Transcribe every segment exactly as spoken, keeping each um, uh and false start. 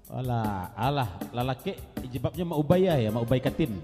Alah, alah, lalakek jilbabnyo Mak Ubay ya, Mak Ubay Katin.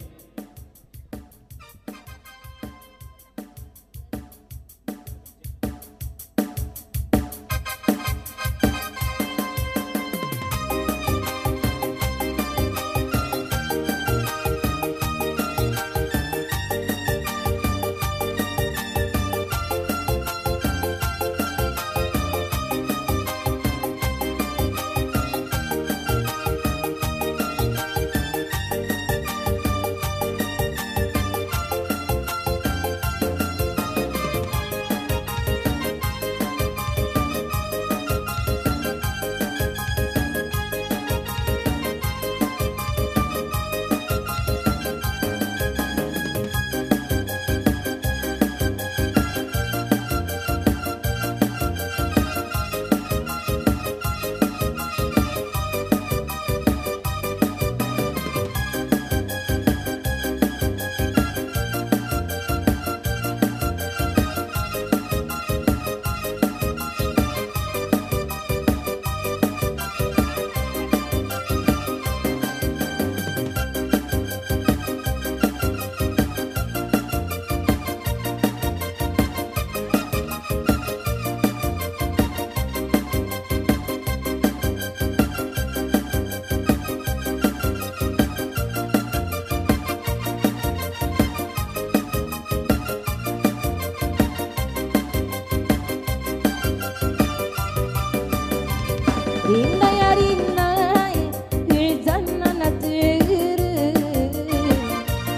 Rindai-rindai, hujan nan turun,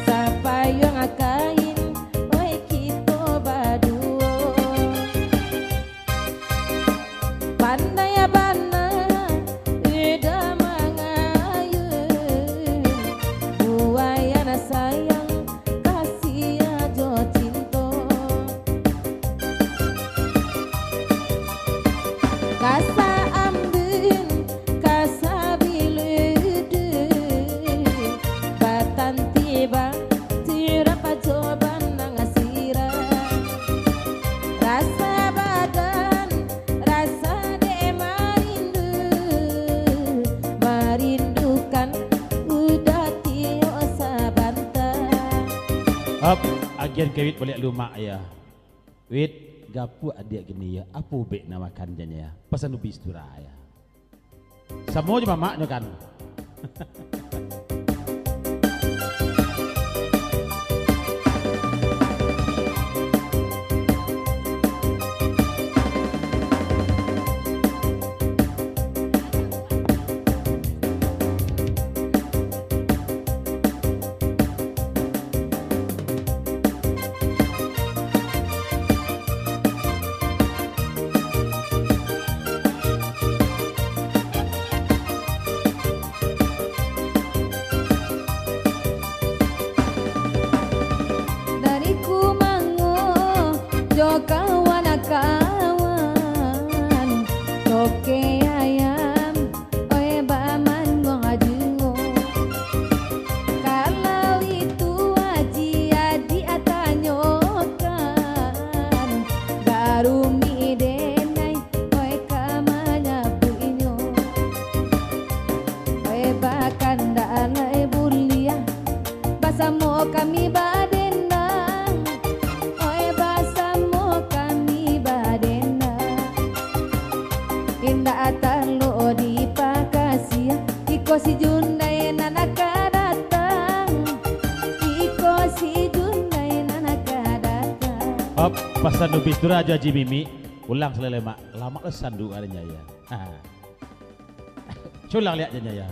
sapayuang kain, oi, kito baduo. Pandai bana uda mangayun, buayan sayang, kasiah jo cinto. Kasa ambun, kasa biludu, batan tiba, turap jo banang sirah. Rasa badan, rasa dek marindu, marindukan uda tiok sabanta. Hop, agian ka Wit baliak lumak ya. Wit, gapuak adiak kini ya, apo ubek nan makan jan ya? Pasan ubi situra ya. Samo jo mamaknyo kan. Dari kumango jo kawan-kawan, toke ayam, oi, bamanuang juo. Kalau itu Aji Adiak tanyokan, garumi denai, oi, ka manyabuiknyo. Oi, bakandak lai buliah, basamo kami badendang. Oi, basamo kami badendang. Indak talok dipakasiah, iko si Jundai nan ka datang. Iko si Jundai nan ka datang. Hop, pasan ubi situra jo Aji Mimi. Ulang saketek, Mak. Lamak lah sanduak adanya ya. Ha. Culang liak jan ya.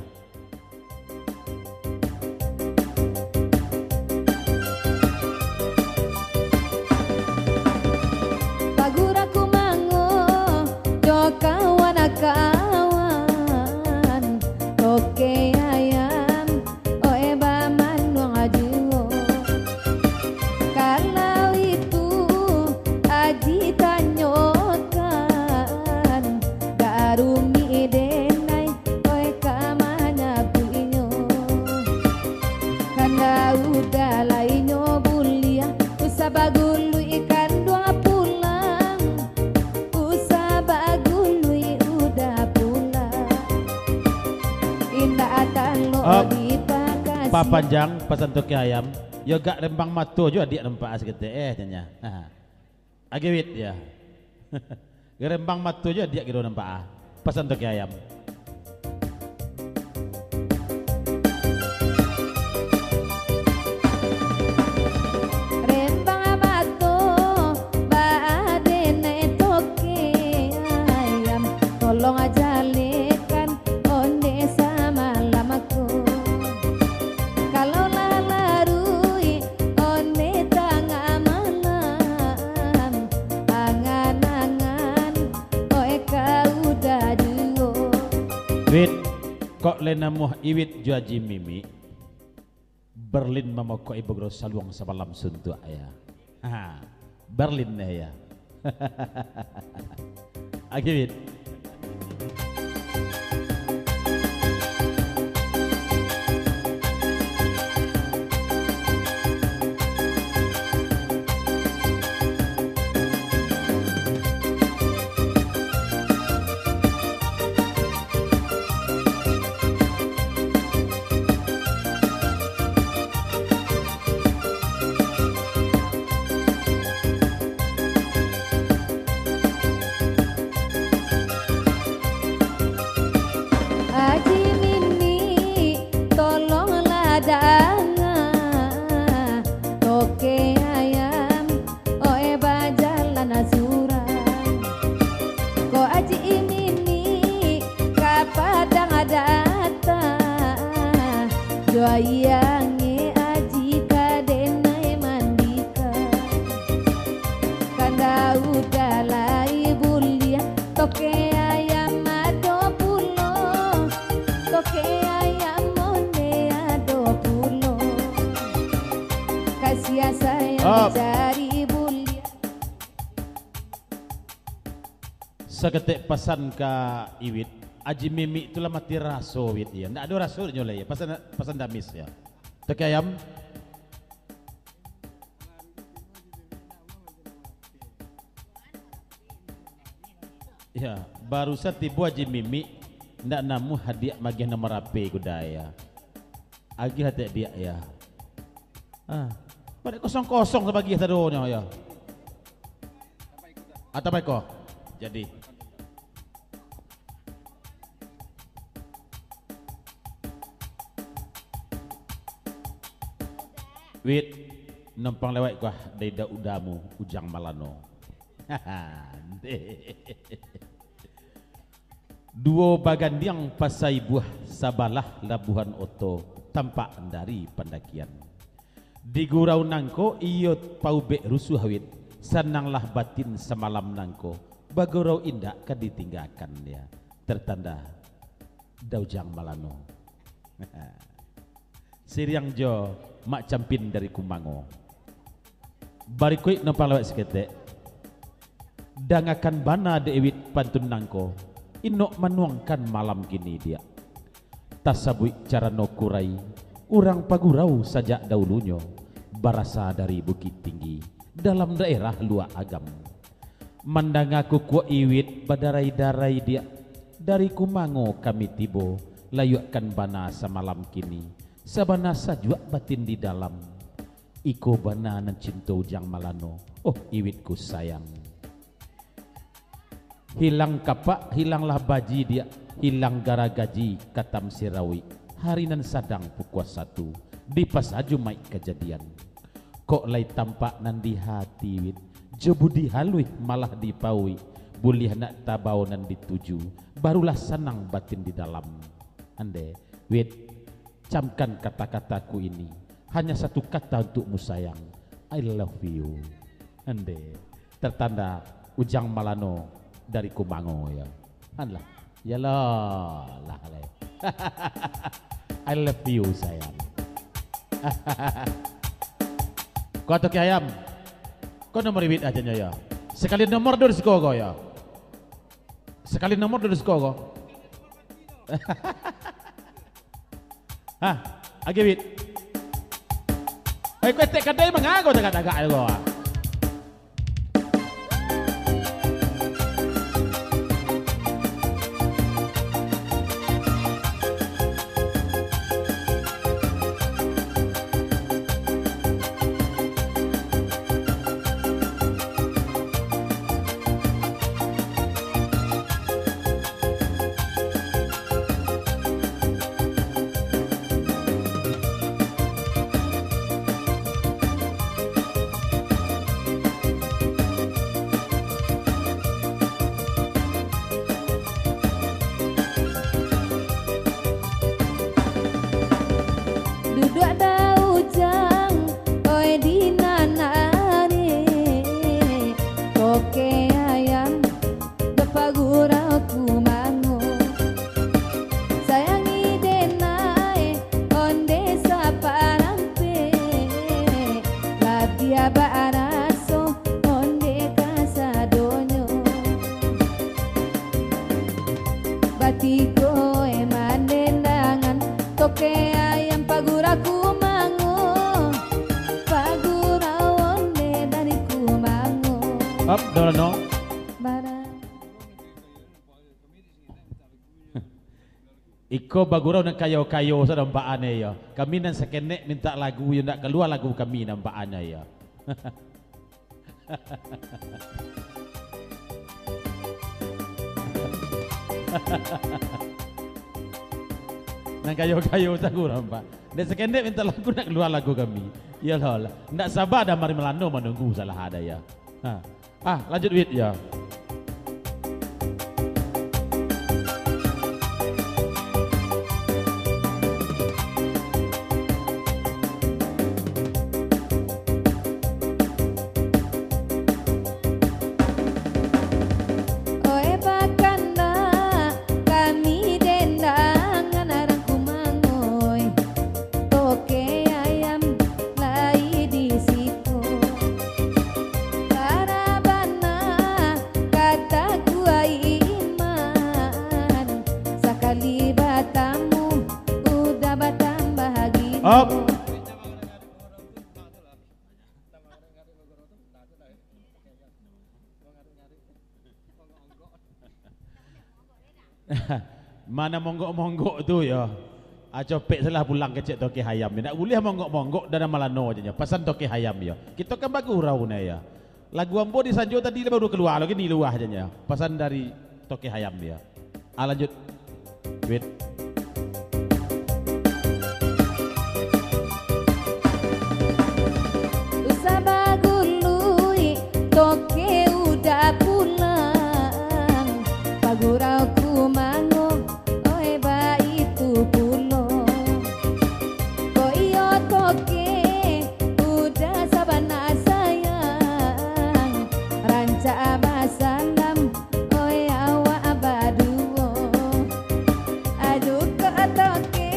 Pagura kumango jo kawan-kawan, toke ayam, oi, bamanuang juo. Kalau itu Aji tanyokan, garumi denai, oi, ka manyabuiknyo. Kanda uda lai nyo buliah, usah bagului kanduang pulang, usah bagului uda pulang. Ap, papanjang pasan Toke Ayam. Yo gak rembang mato jo adiak nampak saketek, eh, canya. Agi Wit, ya. Rembang mato jo adiak kiro nampak, ah. Pasan Toke Ayam. Rembang mato, baa den Toke Ayam, tolong jalekan onde samalam ko. Kalau lah laruik onde tangah malam, angan-angan oe ka udah juo. Wit, kok lai namuah Iwit jo Aji Mimik, Berlin mamokok-i bagurau saluang samalam suntuak, ya. Ha, Berlin deh, ya. Agi Wit. Aji Mimik, tolonglah danga, Toke Ayam, oe bajalan surang. Ko Aji Mimik ka Padang datang, jo aia angek Aji ka denai mandikan. Kanda udah lai buliah, Toke Ayam ado pulo, Toke Ayam onde ado pulo. Kasiah sayang Op. Dicari buliah. Saketek pasan ka Iwit, Aji Mimik tu lah mati raso, Wit, ya. Ndak ado raso nyo lai, ya. Pasan, pasan Damis, ya. Toke Ayam. Ya, barusan tibo Aji Mimik, ndak namuah adiak magiah nomor H P kudo, ya. Agiah atek diak, ya. Ah, baliak kosong-kosong sabagiah sadonyo, ya. Atau baiko. Jadi. Wit, numpang lewat kuah dari Daudamu, Ujang Malano. Duo bagandiang pasai buah, sabalah labuhan oto, tampak dari pandakian. Di gurau nangko iyo paubek rusuah, Wit, sananglah batin samalam nangko, bagurau indak ka ditinggakan dia. Tertanda Daujang Malano. Siriang jo Mak Campin dari Kumango. Barikuik numpang lewat saketek. Dangakan bana dek Iwit pantun nangko, inok manuangkan malam kini diak. Tasabuik carano kurai, urang pagurau sajak daulunyo, barasa dari Bukittinggi, dalam daerah Luak Agam. Mandanga kukuak Iwit badarai-darai diak, dari Kumango kami tibo, layuakkan bana samalam kini, sabana sajuak batin di dalam. Iko bana nan cinto Ujang Malano, oh Iwitku sayang. Hilang kapak, hilanglah baji diak, hilang garagaji katam sirawik, hari nan sadang pukua satu, di Pasajumaik kajadian. Kok lai tampak nan di hati, Wit, jo budi haluih malah dipauik, buliah nak tabao nan dituju, barulah sanang batin di dalam. Ande, Wit, camkan kata-kataku ini, hanya satu kata untukmu sayang, I love you. Ande, tertanda Ujang Malano dari Kumango, ya. Anlah. Yalah, lah, lah. I love you, sayang. Ko Toke Ayam. Ko nomor Iwit aja nyo, ya. Sekali nomor dulu siko ko, ya. Sekali nomor dulu siko ko. Hah, agi Wit. Oi, ko etek kadai mangago tagak-tagak ko, ah. Katiko e mandendangan, toke ayam pagurau kumango, pagurau onde dari kumango. Up, Dorono. Barang. Iko bagurau nan kayo-kayo sadang baa ne yo. Kami nan sakenek mintak lagu yo, ndak kalua lagu kami nan baa ne yo. Nan kayo-kayo sagurau, Pak. Dek sakenek mintak lagu, ndak kalua lagu kami. Iyolah, lah. Ndak saba Damari Malano manunggu salah ado yo. Ha. Ah, lanjut, Wit, yo. Oe bakandak kami dendangan arang kumangoi, toke ayam lai di siko. Bara bana katakuai iman, sakali batamu udah batambah gilo. Op. Mano monggok-monggok tu yo. Ah, copek salah pulang kecek toke hayam. Ndak buliah monggok-monggok dalam malano aja nyo. Pasan toke hayam yo. Kito kan bagurau ne yo. Lagu ambo di Sanjo tadi lah baru kalua, lagi ni luah aja nyo. Pasan dari toke hayam yo. Ah, lanjut. Wit. Usah bagului, toke udah pulang. Pagurau kumango, oe baitu pulo. Ko iyo toke, udah sabana sayang. Rancak basalam, oe awak baduo. Aduh, kok toke,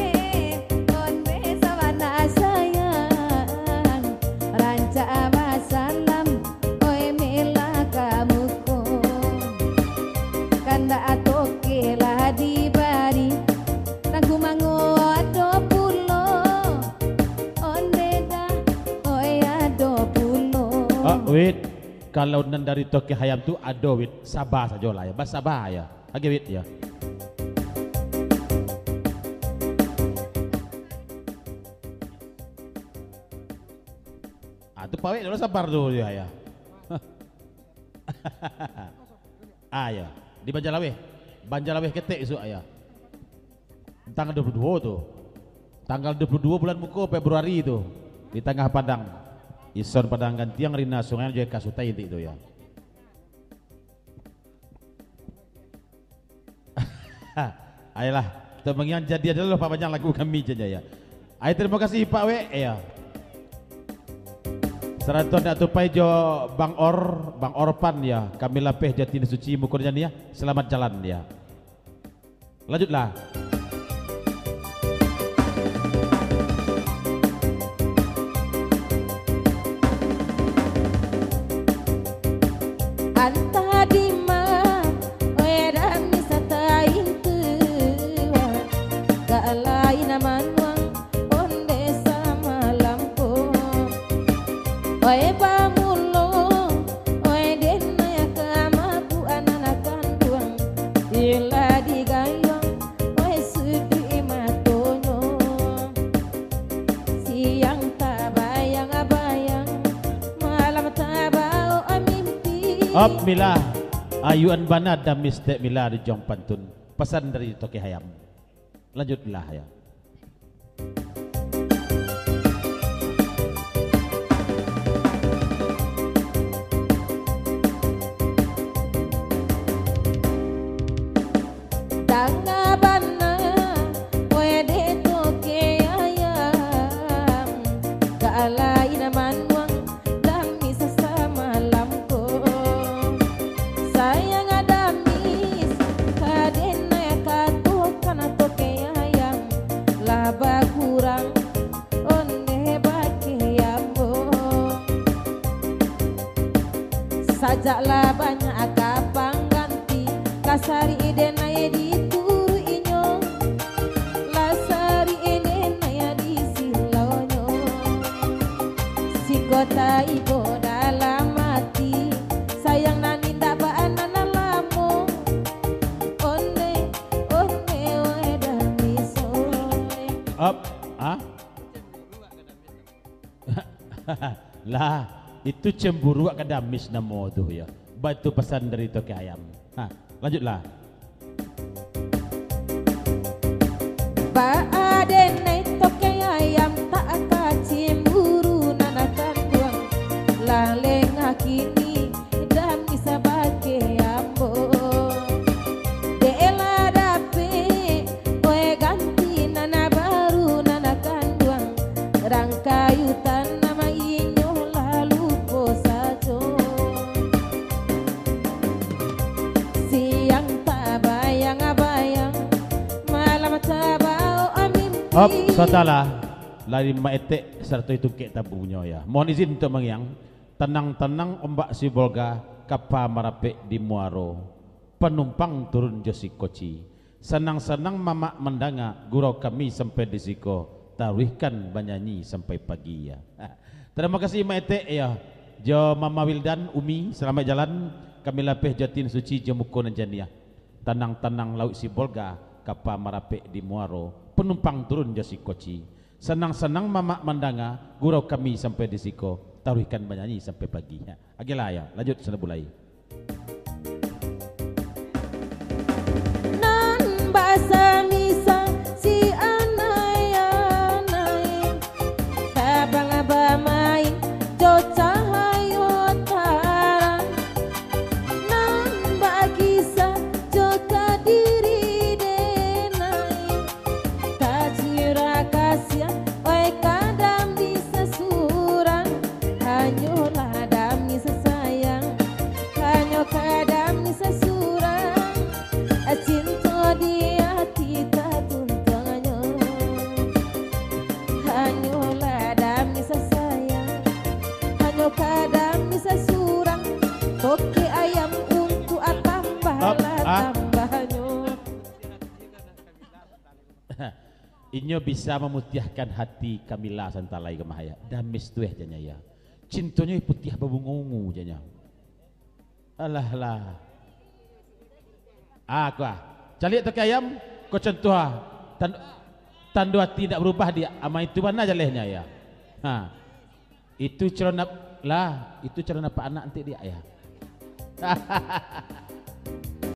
onde sabana sayang. Rancak basalam, oe melah ka muko. Kandak toke lah dibari, nan kumango ado pulo. Onde dah, oe ado pulo. Ah, wait. Kalau nan dari toke hayam tu ado, Wit, saba sajolah, yo. Basaba, yo. Agak, Wit, yo. Ah, tu pawek dulu sabar tu, yo, yo. Ah, yo. Di Banjarlaweh. Banjarlaweh ketek isuak, yo. Tanggal dua puluh dua tu. Tanggal dua puluh dua bulan muko Februari tu. Di Tangah Padang. Ison Padang Gantiang, Rina Sungai, jo Eka Sutai intik tu, yo. Ayolah, untuk mangiang jadi adalah Pak Panjang lagu kami je, yo. Ayo, terima kasih, Pak Wek, yo. Sarato ndak tupai jo Bang Or, Bang Orpan, yo. Kami lapeh jo Tini Suci muko jan, yo. Selamat jalan, yo. Lanjutlah. Antah dima, oe dami satain tu, gak lain manuang, onde samalam ko. Oe pamulo, oe denai ka mabuak anak kanduang, ilah digayuang, oe suduik matonyo. Siang tabayang-bayang, malam tabaok mimpi. Op, Mila. Ayuan bana dami stek Mila di Jong Pantun. Pasan dari Toke Hayam. Lanjutlah, yo. Tangah bana, oe dek Toke Ayam, gak lain manuang dami sasamalam ko. Sayang dami, ka denai katokan Toke Ayam, lah bakurang onde bakeh ambo. Sajak lah banyak ka pangganti, ka sari denai di tu. Up, ah? Lah, itu cemburu ka Damis namo tu, ya. Baitu pasan dari Toke Ayam. Ha, lanjutlah. Baa den ai Toke Ayam tak ka cemburu nan kanduang. Lah lengah kini Damis bakeh ambo. Dek lah dapek, oe ganti nan baru nan kanduang. Rang kayu tanam inyo lah lupo sajo. Siang tabayang-bayang, malam tabaok mimpi. Op, satalah. Lari maetek sarato tungkek tabunyo, ya. Mohon izin untuak mangiang. Tanang-tanang ombak Sibolga, kapa marapek di muaro. Panumpang turun jo si koci. Sanang-sanang mamak mandanga, gurau kami sampai di siko, taruihkan banyanyi sampai pagi, ya. Tarimo kasih Mak Etek, ya. Jo Mama Wildan, Umi, salamaik jalan. Kami lapeh jo ati nan suci, jo muko nan janiah. Tanang-tanang lauik Sibolga, kapa marapek di muaro, panumpang turun jo si koci. Sanang-sanang mamak mandanga, gurau kami sampai di siko, taruihkan banyanyi sampai pagi. Ha, agiahlah, ya, lanjut, Sunda Bulai. Nan basa misa si anai-anai, tabang bamain jo cahayo tarang. Nan bakisah jo kadiri denai, tacira kasiang, oi, ka Damis surang. Hanyolah Damis sayang, hanyo ka Damis surang. Cinto di ati tatuntuangnyo, hanyolah Damis sayang, hanyo ka Damis surang. Toke Ayam untuak tambah Up, lah up. Tambahnyo. Inyo bisa mamutiahkan hati Kamila Santalai ka mah, ya. Damis tu, eh, janyo, ya. Cintonyo putiah babungo ungu, janyo. Alah lah. Ah, ko ah. Caliak Toke Ayam, ko contoh ah. Tan-, tando ati indak barubah, Diak. Ama itu bana jalehnyo, ya. Ha. Itu calon ap-, lah, itu calon apak anak nanti, Diak, ya.